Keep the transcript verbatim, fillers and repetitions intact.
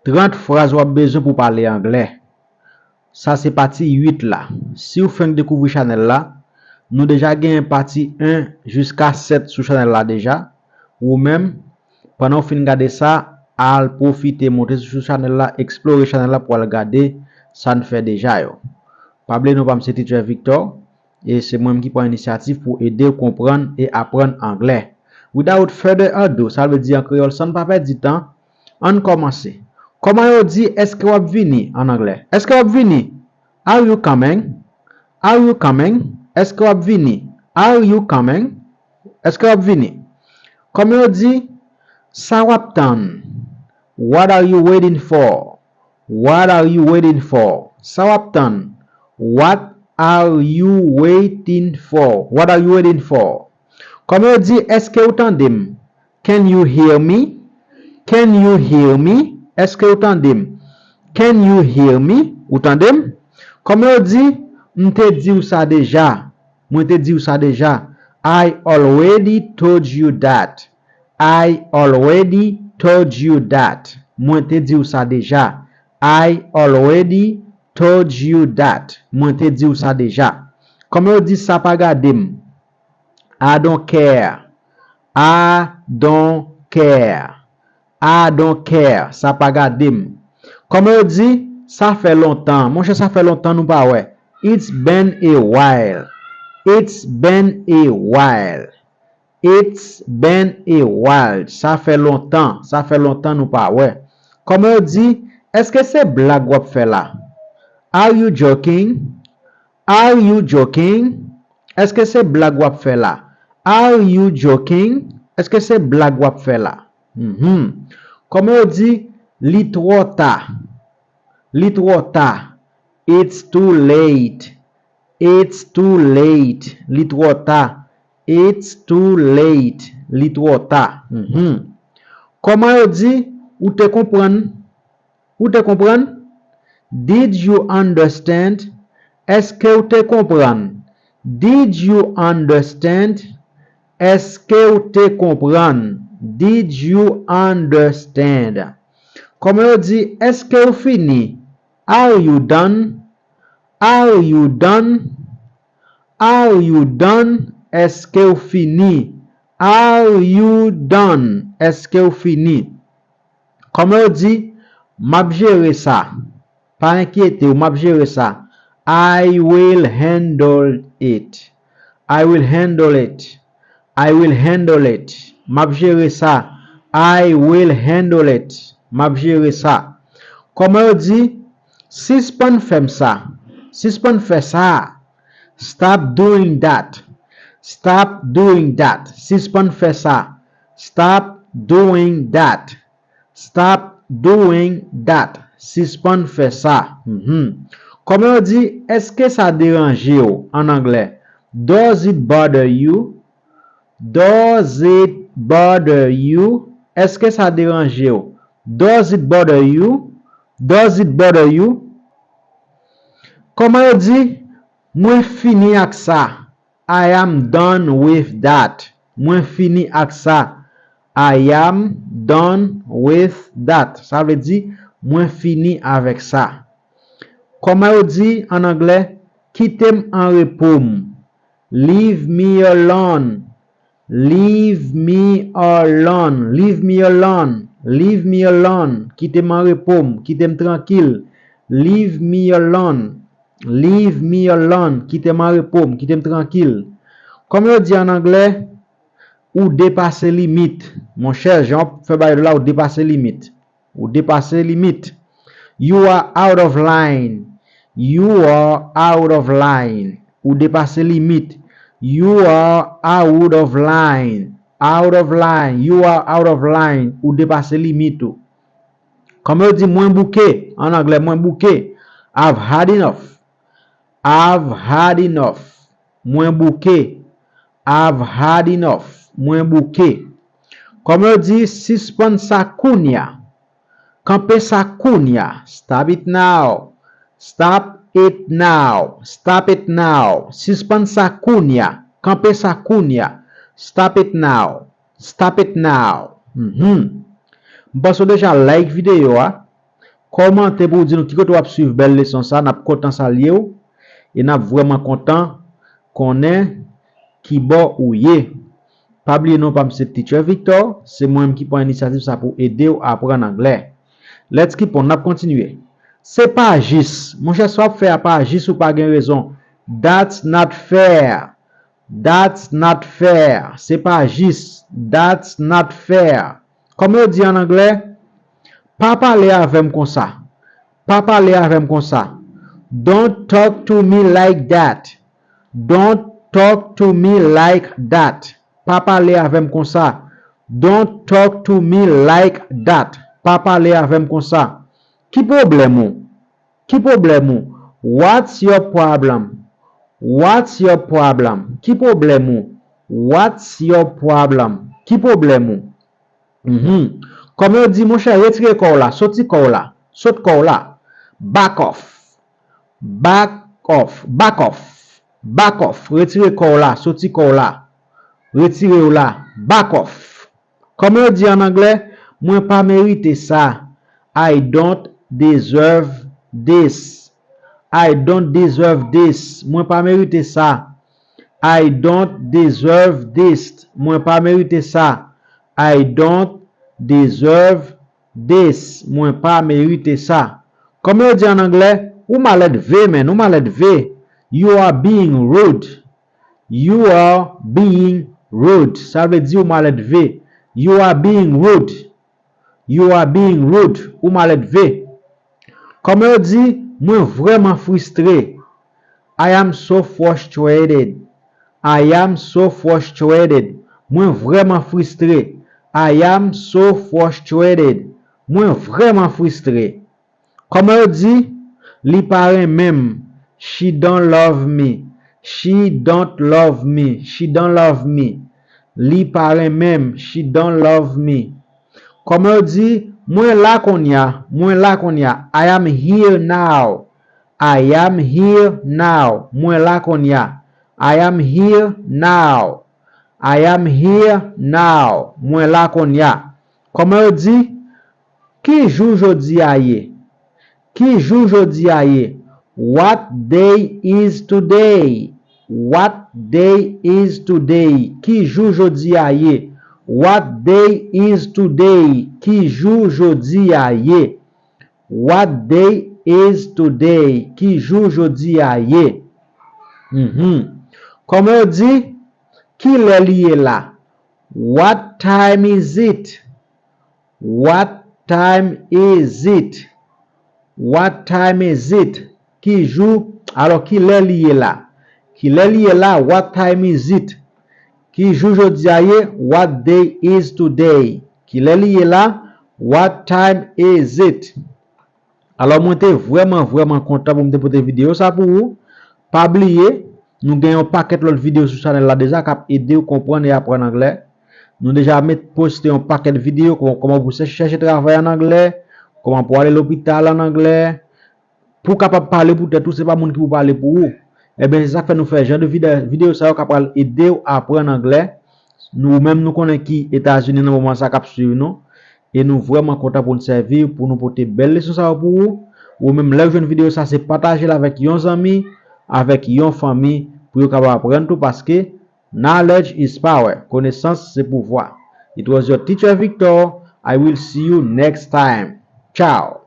trant fraz w ap bezwen pou w pale anglè. Sa se pati uit la. Si w fenk dekouvri chanèl la, nou deja genyen pati en jiska sèt sou chanèl la deja. Ou menm, pandan w fin gade sa, al pwofite monte sou chanèl la, eksplore chanèl la pou w al gade sa n fè deja yo. Pa bliye non pa m se Teacher Victor, e se mwen menm ki pran inisyativ pou ede w konprann e aprann anglè. Without further ado, sa vle di an kreyòl, san n pa pèdi tan, ann kòmanse. Kòman yo di èske w ap vini an anglè? Èske w ap vini? Are you coming? Are you coming? Èske w ap vini? Are you coming? Èske w ap vini? Kòman yo di sa w ap tann? What are you waiting for? What are you waiting for? Sa w ap tann? What are you waiting for? What are you waiting for? Kòman yo di èske ou tande m? Can you hear me? Can you hear me? Èske ou tande m? Can you hear me? Ou tande m? Kòman yo di m te di w sa deja? Mwen te di w sa deja. I already told you that. I already told you that. Mwen te di w sa deja. I already told you that. Mwen te di w sa deja. Kòman yo di sa pa gade m? I don't care. I don't care. I don't care. Sa pa gade m. Kòman yo di sa fè lontan? Monchè, sa fè lontan nou pa wè. It's been a while. It's been a while. It's been a while. Sa fè lontan. Sa fè lontan nou pa wè. Kòman yo di, èske se blag w ap fè la? Are you joking? Are you joking? Èske se blag w ap fè la? Are you joking? Èske se blag w ap fè la? Mhm. Kòman yo di li twò ta? Li twò ta. It's too late. It's too late. Li twò ta. It's too late. Li twò ta. Mhm. Kòman yo di ou te konprann? Ou te konprann? Did you understand? Èske w te konprann? Did you understand? Èske w te konprann? Did you understand? Kòman yo di, èske w fini? Are you done? Are you done? Are you done? Èske w fini? Are you done? Èske w fini? Kòman yo di, m ap jere sa. Pa enkyete w, m ap jere sa. I will handle it. I will handle it. I will handle it. M ap jere sa. I will handle it. M ap jere sa. Kòman yo di, sispann fè m sa. Sispann fè sa. Stop doing that. Stop doing that. Sispann fè sa. Stop doing that. Stop doing that. Sispann fè sa. Mhm. Kòman yo di, èske sa deranje w an anglè? Does it bother you? Does it bother you? Èske sa deranje w? Does it bother you? Does it bother you? Kòman yo di, mwen fini ak sa? I am done with that. Mwen fini ak sa. I am done with that. Sa vle di, mwen fini avèk sa. Kòman yo di an anglè, kite m an repo m? Leave me alone. Leave me alone. Leave me alone. Leave me alone. Kite m an repo m. Kite m trankil. Leave me alone. Leave me alone. Kite m an repo m. Kite m trankil. Kòman yo di an anglè, ou depase limit. Monchè, jan w ap fè bagay la, ou depase limit. Ou depase limit. You are out of line. You are out of line. Ou depase limit. You are out of line. Out of line. You are out of line. Ou depase limit ou. Kòman yo di mwen bouke? An anglè, mwen bouke. I've had enough. I've had enough. Mwen bouke. I've had enough. Mwen bouke. Kòman yo di sispann sa kounya? Kanpe sa kounya. Stop it now. Stop it now. Stop it now. Sispann sa kounya. Kanpe sa kounya. Stop it now. Stop it now. Mhm. M panse w deja like videyo a. Kòmante pou w di nou ki kote w ap swiv bèl leson sa, n ap kontan salye w e n ap vrèman kontan konnen ki bò ou ye. Pa bliye non pa m se Teacher Victor, se mwen menm ki pran inisyativ sa pou ede w aprann anglè. Let's keep on, n ap kontinye. Se pa jis, monchè, sa w ap fè a pa jis, ou pa gen rezon. That's not fair. That's not fair. Se pa jis. That's not fair. Kòman yo di an anglè? Pa pale avè m konsa. Pa pale avè m konsa. Don't talk to me like that. Don't talk to me like that. Pa pale avè m konsa. Don't talk to me like that. Pa pale avè m konsa. Ki pwoblèm ou? Ki pwoblèm ou? What's your problem? What's your problem? Ki pwoblèm ou? What's your problem? Ki pwoblèm ou? Mhm. Kòman yo di, monchè, retire kò w la, soti kò w la, sot kò w la. Back off. Back off. Back off. Back off. Retire kò w la, soti kò w la. Retire w la. Back off. Kòman yo di an anglè? Mwen pa merite sa. I don't deserve this. I don't deserve this. Mwen pa merite sa. I don't deserve this. Mwen pa merite sa. I don't deserve this. Mwen pa merite sa. Kòman yo di an anglè? Ou malèdve, man. Ou malèdve. You are being rude. You are being rude. Sa vle di ou malèdve. You are being rude. You are being rude. Ou malèdve. Kòman yo di, mwen vrèman fristre? I am so frustrated. I am so frustrated. Mwen vrèman fristre. I am so frustrated. Mwen vrèman fristre. Kòman yo di, li pa renmen m? She don't love me. She don't love me. She don't love me. Li pa renmen m. She don't love me. Kòman yo di, mwen la kounye a? Mwen la kounye a. I am here now. I am here now. Mwen la kounye a. I am here now. I am here now. Mwen la kounye a. Kòman yo di, ki jou jodi a ye? Ki jou jodi a ye? What day is today? What day is today? Ki jou jodi a ye? What day is today? Ki jou jodi a ye? What day is today? Ki jou jodi a ye? Mhm. Kòman yo di, ki lè li ye la? What time is it? What time is it? What time is it? Ki jou, alò ki lè li ye la? Ki lè li ye la? What time is it? Ki jou jodi a ye? What day is today? Ki lè li ye la? What time is it? Alò, mwen te vrèman, vrèman kontan pou m te pote videyo sa pou ou. Pa bliye, nou gen yon pakèt lòt videyo sou chanèl la deja k ap ede w konprann e aprann anglè. Nou deja met poste yon pakèt videyo, kòman, kòman pou chèche, chèche travay an anglè, kòman pou ale lopital an anglè, pou w kapab pale pou tèt ou, se pa moun ki pou pale pou ou. Ebyen, se sa k fè nou fè jan de vide-, videyo sa yo k ap pral ede w aprann anglè. Nou, ou menm, nou konnen ki Etazini nan moman sa k ap swiv nou. E nou vrèman kontan pou n sèvi, pou nou pote bèl leson sa yo pou ou. Ou menm, lè w jwenn videyo sa, se pataje l avèk yon zanmi, avèk yon fanmi, pou yo kapab aprann tou, paske knowledge is power. Konesans se pouvwa. It was your teacher Victor. I will see you next time. Ciao.